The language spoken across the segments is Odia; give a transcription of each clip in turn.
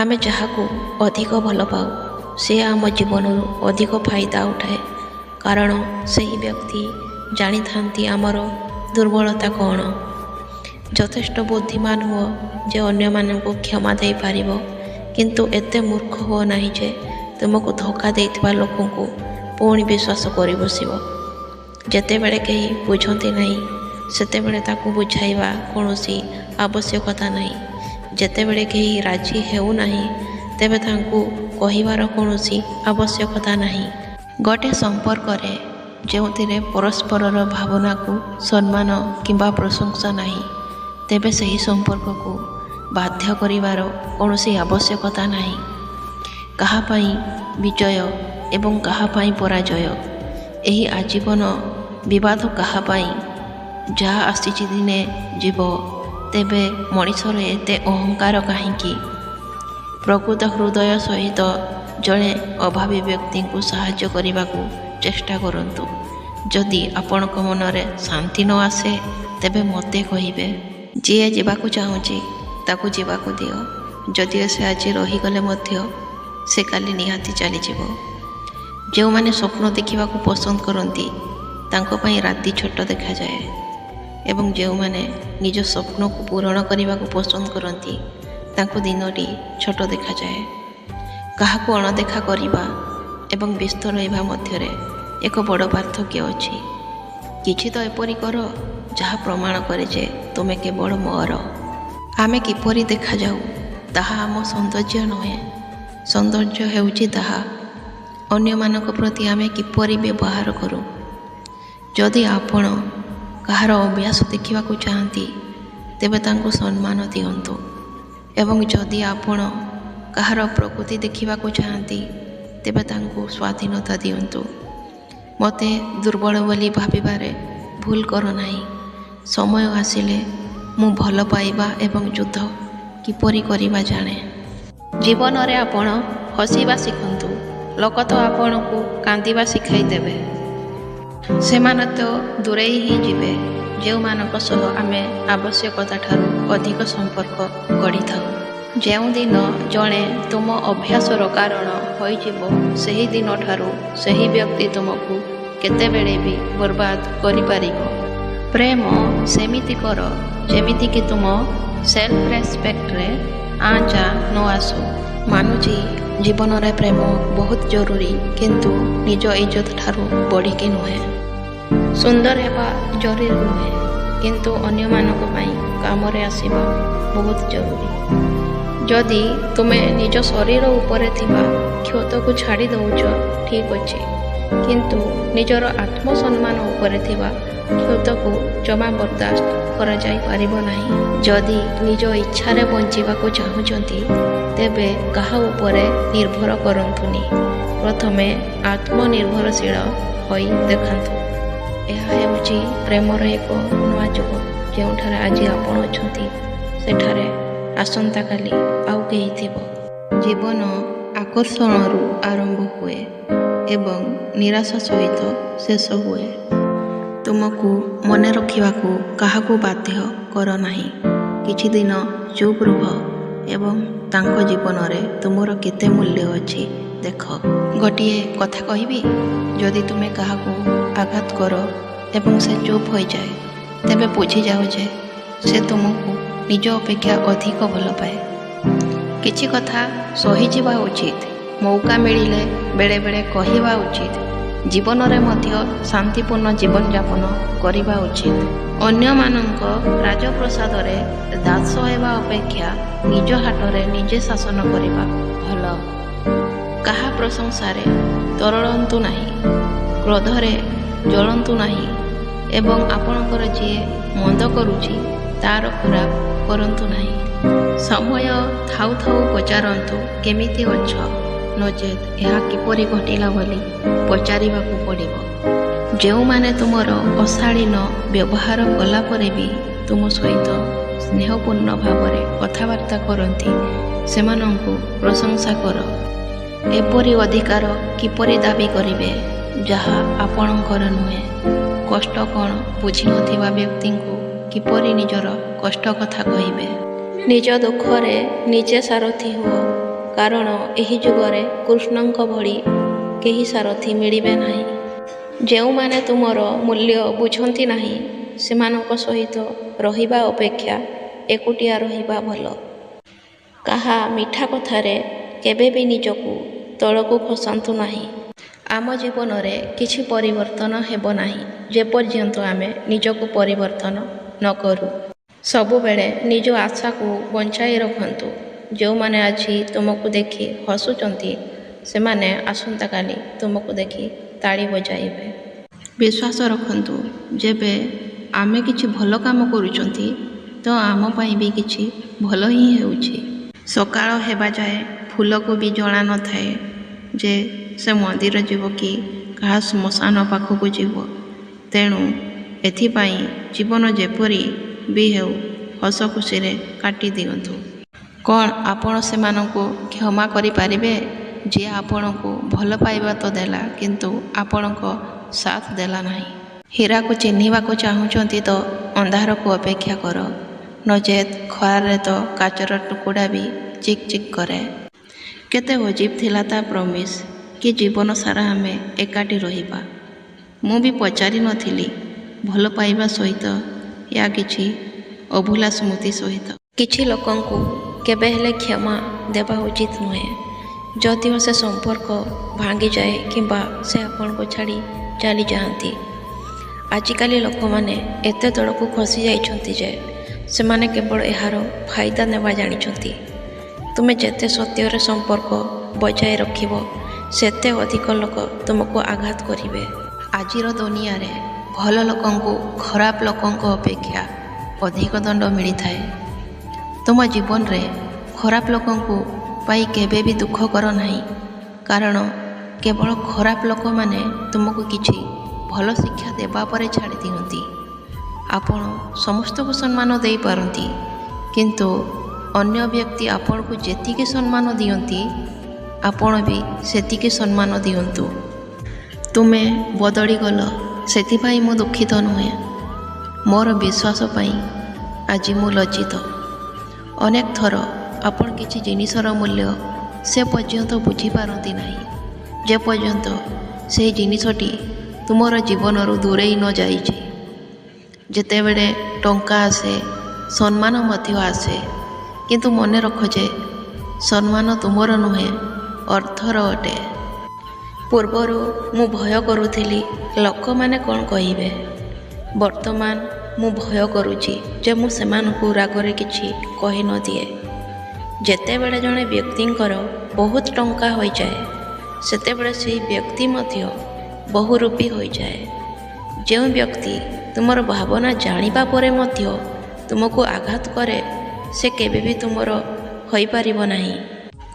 ଆମେ ଯାହାକୁ ଅଧିକ ଭଲ ପାଉ, ସେ ଆମ ଜୀବନରୁ ଅଧିକ ଫାଇଦା ଉଠାଏ, କାରଣ ସେହି ବ୍ୟକ୍ତି ଜାଣିଥାନ୍ତି ଆମର ଦୁର୍ବଳତା କ'ଣ। ଯଥେଷ୍ଟ ବୁଦ୍ଧିମାନ ହୁଅ ଯେ ଅନ୍ୟମାନଙ୍କୁ କ୍ଷମା ଦେଇପାରିବ, କିନ୍ତୁ ଏତେ ମୂର୍ଖ ହୁଅ ନାହିଁ ଯେ ତୁମକୁ ଧୋକା ଦେଇଥିବା ଲୋକଙ୍କୁ ପୁଣି ବିଶ୍ୱାସ କରିବସିବ। ଯେତେବେଳେ କେହି ବୁଝନ୍ତି ନାହିଁ, ସେତେବେଳେ ତାକୁ ବୁଝାଇବା କୌଣସି ଆବଶ୍ୟକତା ନାହିଁ। ଯେତେବେଳେ କେହି ରାଜି ହେଉନାହିଁ, ତେବେ ତାଙ୍କୁ କହିବାର କୌଣସି ଆବଶ୍ୟକତା ନାହିଁ। ଗୋଟେ ସମ୍ପର୍କରେ ଯେଉଁଥିରେ ପରସ୍ପରର ଭାବନାକୁ ସମ୍ମାନ କିମ୍ବା ପ୍ରଶଂସା ନାହିଁ, ତେବେ ସେହି ସମ୍ପର୍କକୁ ବାଧ୍ୟ କରିବାର କୌଣସି ଆବଶ୍ୟକତା ନାହିଁ। କାହା ପାଇଁ ବିଜୟ ଏବଂ କାହା ପାଇଁ ପରାଜୟ? ଏହି ଆଜୀବନ ବିବାଦ କାହା ପାଇଁ? ଯାହା ଆସିଛି ଦିନେ ଯିବ, ତେବେ ମଣିଷର ଏତେ ଅହଙ୍କାର କାହିଁକି? ପ୍ରକୃତ ହୃଦୟ ସହିତ ଜଣେ ଅଭାବୀ ବ୍ୟକ୍ତିଙ୍କୁ ସାହାଯ୍ୟ କରିବାକୁ ଚେଷ୍ଟା କରନ୍ତୁ। ଯଦି ଆପଣଙ୍କ ମନରେ ଶାନ୍ତି ନ ଆସେ, ତେବେ ମୋତେ କହିବେ। ଯିଏ ଯିବାକୁ ଚାହୁଁଛି ତାକୁ ଯିବାକୁ ଦିଅ, ଯଦିଓ ସେ ଆଜି ରହିଗଲେ ମଧ୍ୟ ସେ କାଲି ନିହାତି ଚାଲିଯିବ। ଯେଉଁମାନେ ସ୍ୱପ୍ନ ଦେଖିବାକୁ ପସନ୍ଦ କରନ୍ତି, ତାଙ୍କ ପାଇଁ ରାତି ଛୋଟ ଦେଖାଯାଏ ଏବଂ ଯେଉଁମାନେ ନିଜ ସ୍ୱପ୍ନକୁ ପୂରଣ କରିବାକୁ ପସନ୍ଦ କରନ୍ତି, ତାଙ୍କୁ ଦିନଟି ଛୋଟ ଦେଖାଯାଏ। କାହାକୁ ଅଣଦେଖା କରିବା ଏବଂ ବ୍ୟସ୍ତ ରହିବା ମଧ୍ୟରେ ଏକ ବଡ଼ ପାର୍ଥକ୍ୟ ଅଛି। କିଛି ତ ଏପରି କର ଯାହା ପ୍ରମାଣ କରେ ଯେ ତୁମେ କେବଳ ମୋର। ଆମେ କିପରି ଦେଖାଯାଉ ତାହା ଆମ ସୌନ୍ଦର୍ଯ୍ୟ ନୁହେଁ, ସୌନ୍ଦର୍ଯ୍ୟ ହେଉଛି ତାହା ଅନ୍ୟମାନଙ୍କ ପ୍ରତି ଆମେ କିପରି ବ୍ୟବହାର କରୁ। ଯଦି ଆପଣ କାହାର ଅଭ୍ୟାସ ଦେଖିବାକୁ ଚାହାନ୍ତି, ତେବେ ତାଙ୍କୁ ସମ୍ମାନ ଦିଅନ୍ତୁ ଏବଂ ଯଦି ଆପଣ କାହାର ପ୍ରକୃତି ଦେଖିବାକୁ ଚାହାନ୍ତି, ତେବେ ତାଙ୍କୁ ସ୍ୱାଧୀନତା ଦିଅନ୍ତୁ। ମୋତେ ଦୁର୍ବଳ ବୋଲି ଭାବିବାରେ ଭୁଲ କର ନାହିଁ। ସମୟ ଆସିଲେ ମୁଁ ଭଲ ପାଇବା ଏବଂ ଯୁଦ୍ଧ କିପରି କରିବା ଜାଣେ। ଜୀବନରେ ଆପଣ ହସିବା ଶିଖନ୍ତୁ, ଲୋକ ତ ଆପଣଙ୍କୁ କାନ୍ଦିବା ଶିଖାଇ ଦେବେ। ସେମାନେ ତ ଦୂରେଇ ହିଁ ଯିବେ, ଯେଉଁମାନଙ୍କ ସହ ଆମେ ଆବଶ୍ୟକତାଠାରୁ ଅଧିକ ସମ୍ପର୍କ ଗଢ଼ିଥାଉ। ଯେଉଁଦିନ ଜଣେ ତୁମ ଅଭ୍ୟାସର କାରଣ ହୋଇଯିବ, ସେହି ଦିନଠାରୁ ସେହି ବ୍ୟକ୍ତି ତୁମକୁ କେତେବେଳେ ବି ବର୍ବାଦ କରିପାରିବ। ପ୍ରେମ ସେମିତି କର ଯେମିତିକି ତୁମ ସେଲ୍ଫ ରେସ୍ପେକ୍ଟରେ ଆଞ୍ଚ ନ ଆସୁ। ମାନୁଛି, ଜୀବନରେ ପ୍ରେମ ବହୁତ ଜରୁରୀ, କିନ୍ତୁ ନିଜ ଇଜ୍ଜତ ଠାରୁ ବଢ଼ିକି ନୁହେଁ। ସୁନ୍ଦର ହେବା ଜରୁରୀ ନୁହେଁ, କିନ୍ତୁ ଅନ୍ୟମାନଙ୍କ ପାଇଁ କାମରେ ଆସିବା ବହୁତ ଜରୁରୀ। ଯଦି ତୁମେ ନିଜ ଶରୀର ଉପରେ ଥିବା କ୍ଷତକୁ ଛାଡ଼ି ଦେଉଛ, ଠିକ୍ ଅଛି, କିନ୍ତୁ ନିଜର ଆତ୍ମସମ୍ମାନ ଉପରେ ଥିବା କ୍ଷତକୁ ଜମା ବରଦାସ୍ତ କରାଯାଇପାରିବ ନାହିଁ। ଯଦି ନିଜ ଇଚ୍ଛାରେ ବଞ୍ଚିବାକୁ ଚାହୁଁଛନ୍ତି, ତେବେ କାହା ଉପରେ ନିର୍ଭର କରନ୍ତୁନି। ପ୍ରଥମେ ଆତ୍ମନିର୍ଭରଶୀଳ ହୋଇ ଦେଖାନ୍ତୁ। ଏହା ହେଉଛି ପ୍ରେମର ଏକ ନୂଆ ଯୁଗ, ଯେଉଁଠାରେ ଆଜି ଆପଣ ଅଛନ୍ତି, ସେଠାରେ ଆସନ୍ତାକାଲି ଆଉ କେହି ଥିବ। ଜୀବନ ଆକର୍ଷଣରୁ ଆରମ୍ଭ ହୁଏ ଏବଂ ନିରାଶା ସହିତ ଶେଷ ହୁଏ। ତୁମକୁ ମନେ ରଖିବାକୁ କାହାକୁ ବାଧ୍ୟ କର ନାହିଁ। କିଛି ଦିନ ଚୁପ୍ ରୁହ ଏବଂ ତାଙ୍କ ଜୀବନରେ ତୁମର କେତେ ମୂଲ୍ୟ ଅଛି ଦେଖ। ଗୋଟିଏ କଥା କହିବି, ଯଦି ତୁମେ କାହାକୁ ଆଘାତ କର ଏବଂ ସେ ଚୁପ୍ ହୋଇଯାଏ, ତେବେ ବୁଝିଯାଅ ଯେ ସେ ତୁମକୁ ନିଜ ଅପେକ୍ଷା ଅଧିକ ଭଲ ପାଏ। କିଛି କଥା ସହିଯିବା ଉଚିତ, ମୌକା ମିଳିଲେ ବେଳେବେଳେ କହିବା ଉଚିତ। ଜୀବନରେ ମଧ୍ୟ ଶାନ୍ତିପୂର୍ଣ୍ଣ ଜୀବନଯାପନ କରିବା ଉଚିତ। ଅନ୍ୟମାନଙ୍କ ରାଜପ୍ରାସାଦରେ ଦାସ ହେବା ଅପେକ୍ଷା ନିଜ ହାଟରେ ନିଜେ ଶାସନ କରିବା ଭଲ। କାହା ପ୍ରଶଂସାରେ ତରଳନ୍ତୁ ନାହିଁ, କ୍ରୋଧରେ ଜଳନ୍ତୁ ନାହିଁ ଏବଂ ଆପଣଙ୍କର ଯିଏ ମନ୍ଦ କରୁଛି ତା'ର ଖରାପ କରନ୍ତୁ ନାହିଁ। ସମୟ ଥାଉ ଥାଉ ପଚାରନ୍ତୁ କେମିତି ଅଛ, ନଚେତ୍ ଏହା କିପରି ଘଟିଲା ବୋଲି ପଚାରିବାକୁ ପଡ଼ିବ। ଯେଉଁମାନେ ତୁମର ଅଶାଳୀନ ବ୍ୟବହାର କଲା ପରେ ବି ତୁମ ସହିତ ସ୍ନେହପୂର୍ଣ୍ଣ ଭାବରେ କଥାବାର୍ତ୍ତା କରନ୍ତି, ସେମାନଙ୍କୁ ପ୍ରଶଂସା କର। ଏପରି ଅଧିକାର କିପରି ଦାବି କରିବେ ଯାହା ଆପଣଙ୍କର ନୁହେଁ? କଷ୍ଟ କ'ଣ ବୁଝିନଥିବା ବ୍ୟକ୍ତିଙ୍କୁ କିପରି ନିଜର କଷ୍ଟ କଥା କହିବେ? ନିଜ ଦୁଃଖରେ ନିଜେ ସାରଥୀ ହୁଅ, କାରଣ ଏହି ଯୁଗରେ କୃଷ୍ଣଙ୍କ ଭଳି କେହି ସାରଥୀ ମିଳିବେ ନାହିଁ। ଯେଉଁମାନେ ତୁମର ମୂଲ୍ୟ ବୁଝନ୍ତି ନାହିଁ, ସେମାନଙ୍କ ସହିତ ରହିବା ଅପେକ୍ଷା ଏକୁଟିଆ ରହିବା ଭଲ। କାହା ମିଠା କଥାରେ କେବେ ବି ନିଜକୁ ତଳକୁ ଖସାନ୍ତୁ ନାହିଁ। ଆମ ଜୀବନରେ କିଛି ପରିବର୍ତ୍ତନ ହେବ ନାହିଁ ଯେପର୍ଯ୍ୟନ୍ତ ଆମେ ନିଜକୁ ପରିବର୍ତ୍ତନ ନ କରୁ। ସବୁବେଳେ ନିଜ ଆଶାକୁ ବଞ୍ଚାଇ ରଖନ୍ତୁ। ଯେଉଁମାନେ ଆଜି ତୁମକୁ ଦେଖି ହସୁଛନ୍ତି, ସେମାନେ ଆସନ୍ତାକାଲି ତୁମକୁ ଦେଖି ତାଳି ବଜାଇବେ। ବିଶ୍ୱାସ ରଖନ୍ତୁ, ଯେବେ ଆମେ କିଛି ଭଲ କାମ କରୁଛନ୍ତି ତ ଆମ ପାଇଁ ବି କିଛି ଭଲ ହିଁ ହେଉଛି। ସକାଳ ହେବା ଯାଏ ଫୁଲକୁ ବି ଜଣା ନଥାଏ ଯେ ସେ ମନ୍ଦିର ଯିବ କି କାହା ଶ୍ମଶାନ ପାଖକୁ ଯିବ। ତେଣୁ ଏଥିପାଇଁ ଜୀବନ ଯେପରି ବି ହେଉ ହସ ଖୁସିରେ କାଟି ଦିଅନ୍ତୁ। କ'ଣ ଆପଣ ସେମାନଙ୍କୁ କ୍ଷମା କରିପାରିବେ, ଯିଏ ଆପଣଙ୍କୁ ଭଲ ପାଇବା ତ ଦେଲା କିନ୍ତୁ ଆପଣଙ୍କ ସାଥ ଦେଲା ନାହିଁ? ହୀରାକୁ ଚିହ୍ନିବାକୁ ଚାହୁଁଛନ୍ତି ତ ଅନ୍ଧାରକୁ ଅପେକ୍ଷା କର, ନଚେତ୍ ଖରାରେ ତ କାଚର ଟୁକୁଡ଼ା ବି ଚିକ୍ ଚିକ୍ କରେ। କେତେ ଅଜୀବ ଥିଲା ତା ପ୍ରମିସ କି ଜୀବନ ସାରା ଆମେ ଏକାଠି ରହିବା। ମୁଁ ବି ପଚାରି ନଥିଲି ଭଲ ପାଇବା ସହିତ ୟା କିଛି ଅଭୁଲା ସ୍ମୃତି ସହିତ। କିଛି ଲୋକଙ୍କୁ କେବେହେଲେ କ୍ଷମା ଦେବା ଉଚିତ ନୁହେଁ, ଯଦିଓ ସେ ସମ୍ପର୍କ ଭାଙ୍ଗିଯାଏ କିମ୍ବା ସେ ଆପଣଙ୍କୁ ଛାଡ଼ି ଚାଲିଯାଆନ୍ତି। ଆଜିକାଲି ଲୋକମାନେ ଏତେ ତଳକୁ ଖସି ଯାଇଛନ୍ତି ଯେ ସେମାନେ କେବଳ ଏହାର ଫାଇଦା ନେବା ଜାଣିଛନ୍ତି। ତୁମେ ଯେତେ ସତ୍ୟରେ ସମ୍ପର୍କ ବଜାୟ ରଖିବ, ସେତେ ଅଧିକ ଲୋକ ତୁମକୁ ଆଘାତ କରିବେ। ଆଜିର ଦୁନିଆରେ ଭଲ ଲୋକଙ୍କୁ ଖରାପ ଲୋକଙ୍କ ଅପେକ୍ଷା ଅଧିକ ଦଣ୍ଡ ମିଳିଥାଏ। ତୁମ ଜୀବନରେ ଖରାପ ଲୋକଙ୍କୁ ପାଇ କେବେ ବି ଦୁଃଖ କର ନାହିଁ, କାରଣ କେବଳ ଖରାପ ଲୋକମାନେ ତୁମକୁ କିଛି ଭଲ ଶିକ୍ଷା ଦେବା ପରେ ଛାଡ଼ି ଦିଅନ୍ତି। ଆପଣ ସମସ୍ତଙ୍କୁ ସମ୍ମାନ ଦେଇପାରନ୍ତି, କିନ୍ତୁ ଅନ୍ୟ ବ୍ୟକ୍ତି ଆପଣଙ୍କୁ ଯେତିକି ସମ୍ମାନ ଦିଅନ୍ତି, ଆପଣ ବି ସେତିକି ସମ୍ମାନ ଦିଅନ୍ତୁ। ତୁମେ ବଦଳିଗଲ, ସେଥିପାଇଁ ମୁଁ ଦୁଃଖିତ ନୁହେଁ। ମୋର ବିଶ୍ୱାସ ପାଇଁ ଆଜି ମୁଁ ଲଜ୍ଜିତ। ଅନେକ ଥର ଆପଣ କିଛି ଜିନିଷର ମୂଲ୍ୟ ସେ ପର୍ଯ୍ୟନ୍ତ ବୁଝିପାରନ୍ତି ନାହିଁ, ଯେପର୍ଯ୍ୟନ୍ତ ସେହି ଜିନିଷଟି ତୁମର ଜୀବନରୁ ଦୂରେଇ ନ ଯାଇଛି। ଯେତେବେଳେ ଟଙ୍କା ଆସେ, ସମ୍ମାନ ମଧ୍ୟ ଆସେ, କିନ୍ତୁ ମନେ ରଖ ଯେ ସମ୍ମାନ ତୁମର ନୁହେଁ, ଅର୍ଥର ଅଟେ। ପୂର୍ବରୁ ମୁଁ ଭୟ କରୁଥିଲି ଲୋକମାନେ କ'ଣ କହିବେ। ବର୍ତ୍ତମାନ ମୁଁ ଭୟ କରୁଛି ଯେ ମୁଁ ସେମାନଙ୍କୁ ରାଗରେ କିଛି କହି ନ ଦିଏ। ଯେତେବେଳେ ଜଣେ ବ୍ୟକ୍ତିଙ୍କର ବହୁତ ଟଙ୍କା ହୋଇଯାଏ, ସେତେବେଳେ ସେହି ବ୍ୟକ୍ତି ମଧ୍ୟ ବହୁରୂପୀ ହୋଇଯାଏ। ଯେଉଁ ବ୍ୟକ୍ତି ତୁମର ଭାବନା ଜାଣିବା ପରେ ମଧ୍ୟ ତୁମକୁ ଆଘାତ କରେ, ସେ କେବେ ବି ତୁମର ହୋଇପାରିବ ନାହିଁ।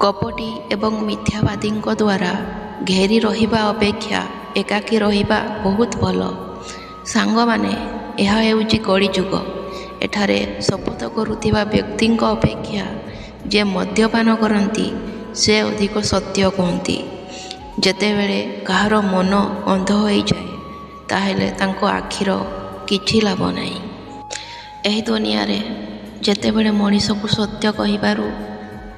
କପଟୀ ଏବଂ ମିଥ୍ୟାବାଦୀଙ୍କ ଦ୍ୱାରା ଘେରି ରହିବା ଅପେକ୍ଷା ଏକାକୀ ରହିବା ବହୁତ ଭଲ। ସାଙ୍ଗମାନେ, ଏହା ହେଉଛି କଳିଯୁଗ। ଏଠାରେ ଶପଥ କରୁଥିବା ବ୍ୟକ୍ତିଙ୍କ ଅପେକ୍ଷା ଯିଏ ମଦ୍ୟପାନ କରନ୍ତି, ସେ ଅଧିକ ସତ୍ୟ କୁହନ୍ତି। ଯେତେବେଳେ କାହାର ମନ ଅନ୍ଧ ହୋଇଯାଏ, ତାହେଲେ ତାଙ୍କ ଆଖିର କିଛି ଲାଭ ନାହିଁ। ଏହି ଦୁନିଆରେ ଯେତେବେଳେ ମଣିଷକୁ ସତ୍ୟ କହିବାରୁ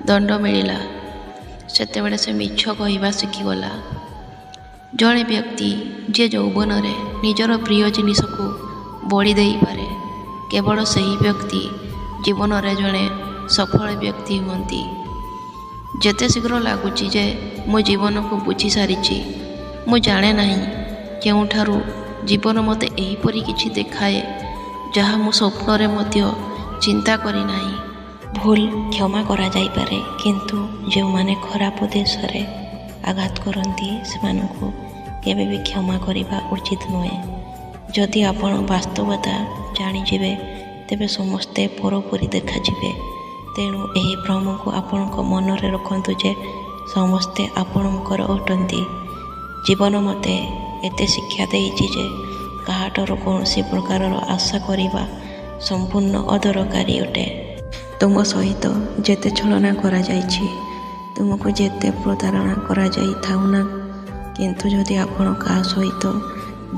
ଦଣ୍ଡ ମିଳିଲା, ସେତେବେଳେ ସେ ମିଛ କହିବା ଶିଖିଗଲା। ଜଣେ ବ୍ୟକ୍ତି ଯିଏ ଯୌବନରେ ନିଜର ପ୍ରିୟ ଜିନିଷକୁ ବଳି ଦେଇପାରେ, କେବଳ ସେହି ବ୍ୟକ୍ତି ଜୀବନରେ ଜଣେ ସଫଳ ବ୍ୟକ୍ତି ହୁଅନ୍ତି। ଯେତେ ଶୀଘ୍ର ଲାଗୁଛି ଯେ ମୁଁ ଜୀବନକୁ ବୁଝିସାରିଛି, ମୁଁ ଜାଣେ ନାହିଁ କେଉଁଠାରୁ ଜୀବନ ମୋତେ ଏହିପରି କିଛି ଦେଖାଏ ଯାହା ମୁଁ ସ୍ୱପ୍ନରେ ମଧ୍ୟ ଚିନ୍ତା କରିନାହିଁ। ଭୁଲ କ୍ଷମା କରାଯାଇପାରେ, କିନ୍ତୁ ଯେଉଁମାନେ ଖରାପ ଉଦ୍ଦେଶ୍ୟରେ ଆଘାତ କରନ୍ତି, ସେମାନଙ୍କୁ କେବେ ବି କ୍ଷମା କରିବା ଉଚିତ ନୁହେଁ। ଯଦି ଆପଣ ବାସ୍ତବତା ଜାଣିଯିବେ, ତେବେ ସମସ୍ତେ ପର ପରି ଦେଖାଯିବେ। ତେଣୁ ଏହି ଭ୍ରମକୁ ଆପଣଙ୍କ ମନରେ ରଖନ୍ତୁ ଯେ ସମସ୍ତେ ଆପଣଙ୍କର ଅଟନ୍ତି। ଜୀବନ ମୋତେ ଏତେ ଶିକ୍ଷା ଦେଇଛି ଯେ କାହାଠାରୁ କୌଣସି ପ୍ରକାରର ଆଶା କରିବା ସମ୍ପୂର୍ଣ୍ଣ ଅଦରକାରୀ ଅଟେ। ତୁମ ସହିତ ଯେତେ ଛଳନା କରାଯାଇଛି, ତୁମକୁ ଯେତେ ପ୍ରତାରଣା କରାଯାଇଥାଉ ନା, କିନ୍ତୁ ଯଦି ଆପଣ କାହା ସହିତ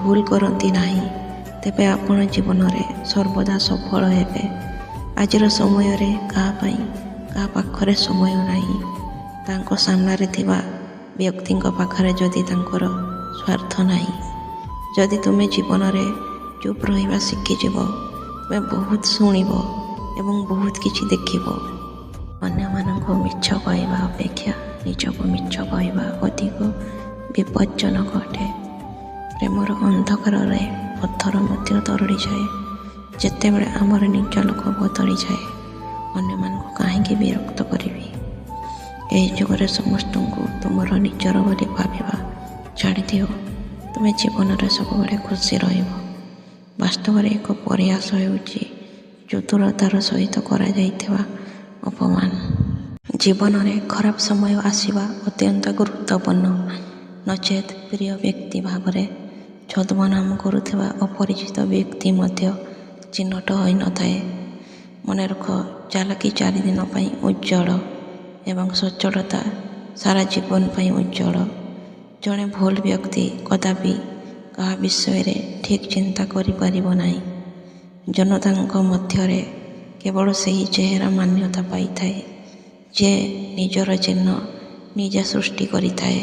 ଭୁଲ କରନ୍ତି ନାହିଁ, ତେବେ ଆପଣ ଜୀବନରେ ସର୍ବଦା ସଫଳ ହେବେ। ଆଜିର ସମୟରେ କାହା ପାଇଁ କାହା ପାଖରେ ସମୟ ନାହିଁ, ତାଙ୍କ ସାମ୍ନାରେ ଥିବା ବ୍ୟକ୍ତିଙ୍କ ପାଖରେ ଯଦି ତାଙ୍କର ସ୍ୱାର୍ଥ ନାହିଁ। ଯଦି ତୁମେ ଜୀବନରେ ଚୁପ୍ ରହିବା ଶିଖିଯିବ, ତୁମେ ବହୁତ ଶୁଣିବ ଏବଂ ବହୁତ କିଛି ଦେଖିବ। ଅନ୍ୟମାନଙ୍କୁ ମିଛ କହିବା ଅପେକ୍ଷା ନିଜକୁ ମିଛ କହିବା ଅଧିକ ବିପଜ୍ଜନକ ଅଟେ। ପ୍ରେମର ଅନ୍ଧକାରରେ ପଥର ମଧ୍ୟ ତରଳିଯାଏ। ଯେତେବେଳେ ଆମର ନିଜ ଲୋକ ବଦଳିଯାଏ, ଅନ୍ୟମାନଙ୍କୁ କାହିଁକି ବିରକ୍ତ କରିବି? ଏହି ଯୁଗରେ ସମସ୍ତଙ୍କୁ ତୁମର ନିଜର ବୋଲି ଭାବିବା ଛାଡ଼ିଦିଅ, ତୁମେ ଜୀବନରେ ସବୁବେଳେ ଖୁସି ରହିବ। ବାସ୍ତବରେ ଏକ ପରିହାସ ହେଉଛି ଚତୁରତାର ସହିତ କରାଯାଇଥିବା ଅପମାନ। ଜୀବନରେ ଖରାପ ସମୟ ଆସିବା ଅତ୍ୟନ୍ତ ଗୁରୁତ୍ୱପୂର୍ଣ୍ଣ, ନଚେତ୍ ପ୍ରିୟ ବ୍ୟକ୍ତି ଭାବରେ ଛଦ୍ମନାମ କରୁଥିବା ଅପରିଚିତ ବ୍ୟକ୍ତି ମଧ୍ୟ ଚିହ୍ନଟ ହୋଇନଥାଏ। ମନେରଖ, ଚାଲାକି ଚାରିଦିନ ପାଇଁ ଉଜ୍ଜ୍ୱଳ ଏବଂ ସଚ୍ଚୋଟତା ସାରା ଜୀବନ ପାଇଁ ଉଜ୍ଜ୍ୱଳ। ଜଣେ ଭୁଲ ବ୍ୟକ୍ତି କଦାପି କାହା ବିଷୟରେ ଠିକ୍ ଚିନ୍ତା କରିପାରିବ ନାହିଁ। ଜନତାଙ୍କ ମଧ୍ୟରେ କେବଳ ସେହି ଚେହେରା ମାନ୍ୟତା ପାଇଥାଏ, ଯିଏ ନିଜର ଚିହ୍ନ ନିଜେ ସୃଷ୍ଟି କରିଥାଏ।